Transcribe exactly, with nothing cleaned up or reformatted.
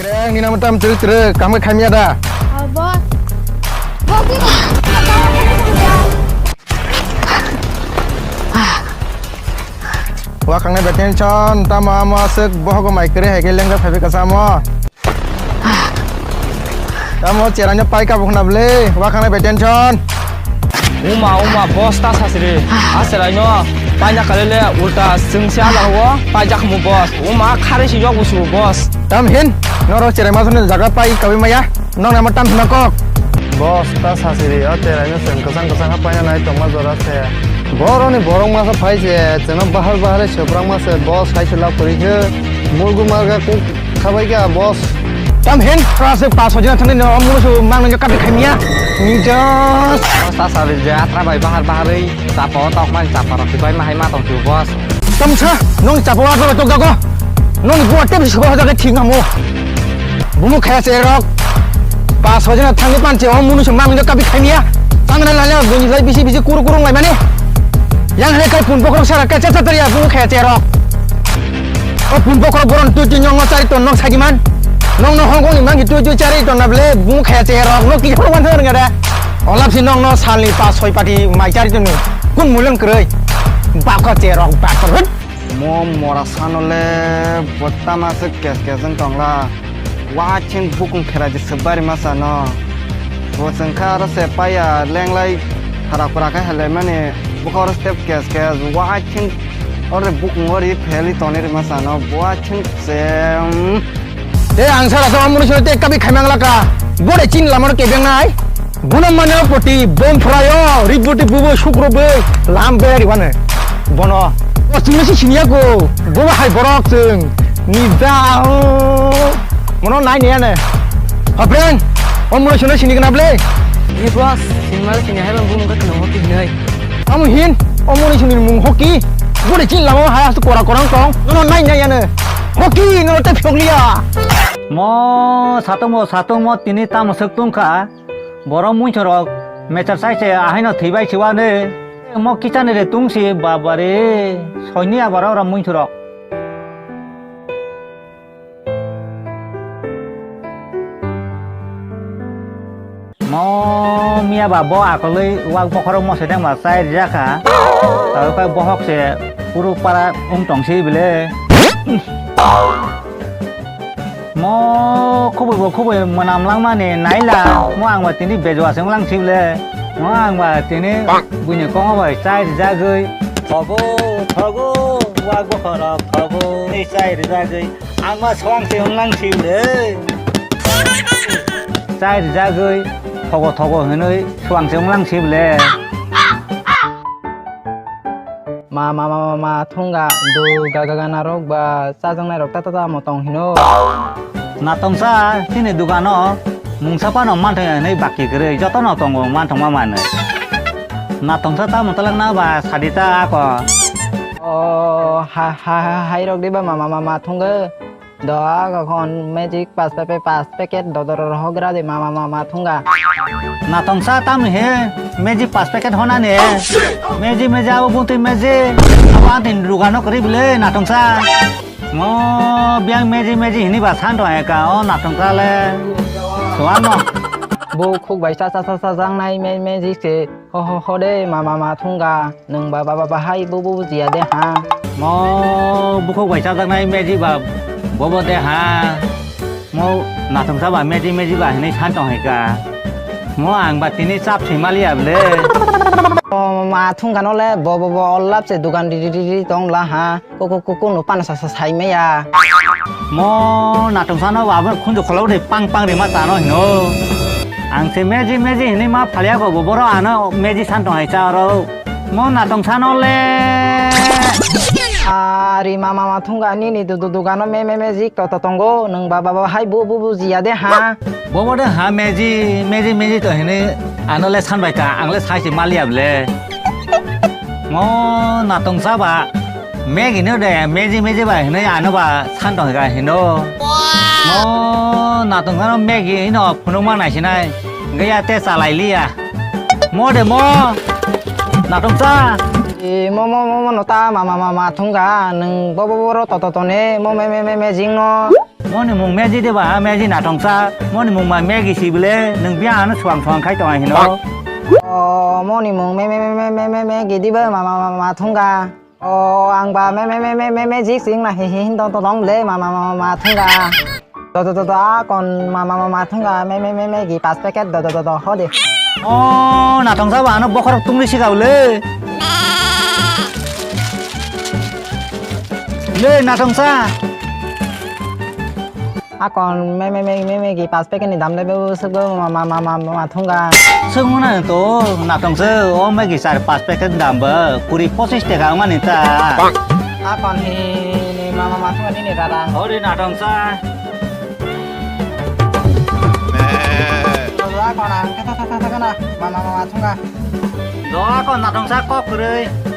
Kreng, nini amo tam chwrwi chwrwi, kaham khe khaimya da? Ah, boss. Boss, ni Wa khangnai bai tension, tamo amo aswk bohogo mai kwrwi hai khe lengga phaibai kasa amo. Tamo cheraino pai kabo khna bwle, wa khangnai bai tension. Uma, uma, boss ta sasiri. A cheraino paina kalele ulta chwngse ala huo, paijak mu boss. Uma khare si yok busu boss. Tam hin, noro cherai masuni jaga pai kawi maya, nong namo tam hina kok. Boss ta sasiri, o cheraino chwng kwchang kwchang ha paina nai tongma jora se. Boroni borok masa phai se, chwngno bahar bahar se, sobrang masa boss hai se lab kwrwi khe. Mulgu marga kuk khabai kha boss. Tam hin, pra se pa sojina thani no, munusu mang nang kapi khaimya. Ninjas. Boss ta sasiri je atra bai bahar bahar wi, chapa o tokmani chapa rok bai ma hai ma tong tu boss. Tamsa, nong chapa wa tok jago. Nong buat tep siko jaga thing amo. Bumu khaya cherok. Pas hojana thangni panche o munu se mang kapi khaimya. Tangna lala goni lai bisi bisi kuru kuru lai mane. Yang hale kai pun pokrok sara kai chata tariya bumu khaya cherok. O pun pokrok boron tu tu nyong chari ton nok sajiman. Nong no hong kong ni mangi tu tu chari ton na ble bumu khaya cherok. No ki horo wan thar ngada. Olap si nong no salni pas hoi pati mai chari ton ni. Kun mulang kroi. Bakha cherok bakha. Mo mora sano le botama se kes kes wng tongla. Wa ching bukung khera je sebari ma sano. Bo chwng kha aro se paya lenglai hara kura khe halai mani bukha oro step kes kes wa ching ore bukung ori pheli toni ri ma sano. Wa ching se, mm. Te ang sara sa amuni sino te kabi khaimang laka. Bore chin lamar ke beng nai. Bono mane poti bom phrayo, riboti bubo sukro bai, lam bai riwane. Bono. O chini si siniya go, bobo hai borok chwng. Ni da o. Mono nai ne ane. Hapeng, o mono sino sini kena ble. Ni boss, sini male sini hai bang bumung ka kena hoki hinai. Amu hin, o mono sini mung hoki. Bore chin lama hai asu kora korang tong. Nono nai nai ane. Hoki, nono te phokliya. Mo, satong mo, satong mo, tini tamo sek tungkha. Borok muichorok mecha sai se ahaino thwibai se uanwi. Mo kichani re tungsi babare soini abar ora muichorok. Mo miya ba bo akolwi wak bokhorok mo sedeng ba chai rijak kha. Tawkhe bohok se puro para wng tongsi bile. Mo khoboi bo khoboi mwnam langmani naila, mo ang ba tini bejwa se wnglang si bole. Mo ang ba tini buini kongo bai chai rijagwi. Thogo, thogo, wak bokhorok thogo, tei chai rijagwi. Ang ba soang se wnglang si bole. Chai rijagwi, thogo, thogo hinwi soang se wnglang si bole. Ma, ma, ma, ma, ma, thunga, du, ga, ga, ga, narok ba, chajaknai rok ta, ta, ta, mo tong hino. Natongsa, chini dugano, mungsa pano manthai hinwi baki kwrwi, jotono tongo manthokma manwi. Natongsa tamo talak na ba, sadi ta ako. O, ha, ha, ha, hai rok de ba, ma, ma, ma, ma, thunga. Do, aga kon magic pas pe, pe, pas packet do, do, ro, ro, hogra de, ma, ma, ma, ma, thunga. Natongsa tam he, magic pas packet hona ne. Magic, magic, abo bungtwi magic. Abo ang tin ruga no kari bile, natongsa. Mo, biang magic, magic hini ba san to eka, o natongsa le. Soan no. Bo khuk bai sa, sa, sa, sa, jang nai, me, magic se. Ho, ho, ho de, ma, ma, ma, thunga. Nwng ba, ba, ba, ba, hai, bu, bu, bujiya de, ha. Mo bukhuk bai chajaknai magic ba, bobo de, ha. Mo natongsa ba magic, magic ba hinwi san tong hai ka. Mo ang ba tini chap swi maliya bole. O, ma, thunga no le, bo, bo, bo, olap se dugan ri, ri, ri, ri, tong la, ha. Kuku kuku no pana sa sa sai meya. Mo natong sano ba abo khunju kholo de pang pang de ma tano hino. Ang se meji meji hini ma phalia ko bo boro ano meji san tong hai cha oro. Mo natong sano le. Ari mama ma thunga nini du du dugano me me meji to to tongo nung ba ba ba hai bu bu bu jiya de ha. Bobo de ha meji meji meji to hini ano le san bai ka ang le sai se malia ble. Mo natong sa ba. Maggie no de, meji meji ba hinui ano ba san tong ka hino. Mo natong sano Maggie hino phunuk ma nai sinai. Gaya te chalai liya. Mo de mo. Natong sa. E mo mo mo mo no ta ma ma ma ma thung ga nung bo bo bo ro to to to ne mo me me me me jing no. Moni mung Meji de ba, Meji natongsa. Moni mung ma Megi si bile, nung bia ano suang suang khai tong hino. O, moni mung me, me, me, me, me, me, Megi di ba, ma, ma, ma, ma, thunga. O, ang ba me, me, me, me, me, Megi sing na hi, hi, hin, tong, tong, tong, le, ma, ma, ma, ma, ma, thunga. Do, do, do, do, a, kon, ma, ma, ma, ma, thunga, me, me, me, Megi, pas packet, do, do, do, do, ho de. O, natongsa ba, ano bokhorok tungli sikau le. Le, natongsa. Akon me, me, me, me, Megi pas packet ni dam le be usuk bo ma, ma, ma, ma, ma, ma thunga. Sung na to, natong se, o Megi sar pas packet dam ba, kuri pochis taka wngani ta. Akon hi ni ma, ma, ma thunga nini rara. Ori natong sa. Akon ang kata, kata, kata, kata, ma, ma, ma, ma thunga. Do akon natong sa kok kwrwi.